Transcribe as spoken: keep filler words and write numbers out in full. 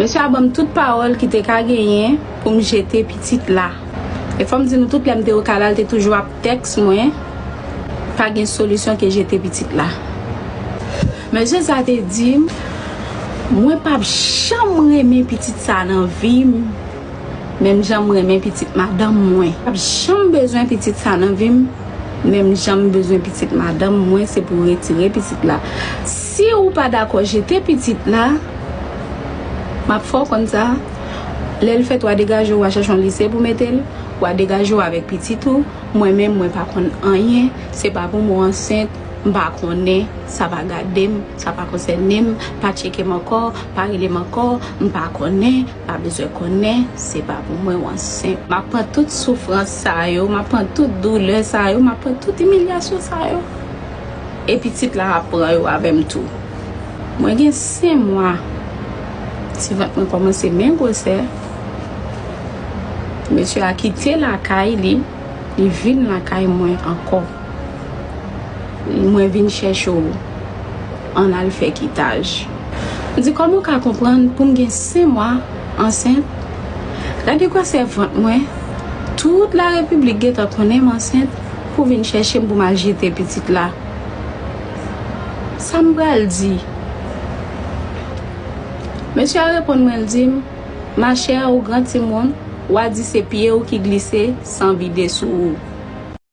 Mesye a ban m tout pawòl ki te ka genyen pou m jete pitit la. E fò m di nou tout, lè m te Okala, l te toujou ap tèks mwen, pa gen solisyon ke jete pitit la. Mesye sa te di m, mwen p ap janm renmen pitit sa nan vi m, menm jan m renmen pitit madanm mwen. M p ap janm bezwen pitit sa nan vi m, menm jan m bezwen pitit madanm mwen, se pou retire pitit la. Si ou pa dakò jete pitit la, m ap fè w konn sa, lè l fèt, w a degaje w, w a chèche yon lise pou mete l, w a degaje w avèk pitit ou. Mwen menm, mwen pa konn anyen, se pa pou mwen ansent, m pa konnen, sa pa gade m, sa pa konsène m, pa tcheke m ankò, pa rele m ankò, m pa konnen, pa bezwen konnen, se pa pou mwen w ansent. M ap pran tout soufrans sa yo, m ap pran tout doulè sa yo, m ap pran tout imilyasyon sa yo. E pitit la ap pran yo avè m tou. Mwen gen senk mwa, ti vant mwen kòmanse men gwosè. Mesye a kite lakay li, li vin lakay mwen ankò. Mwen vin chèche w, ann al fè kitaj. M di, kòman w ka konprann pou m gen senk mwa ansent? Gade gwosè vant mwen, tout larepiblik gentan konnen m ansent, pou w vin chèche m pou m al jete pitit la. Sa m pral di? Mesye a reponn mwen, l di m, machè, ou gran timoun, w a di se pye w ki glise, san vide sou ou.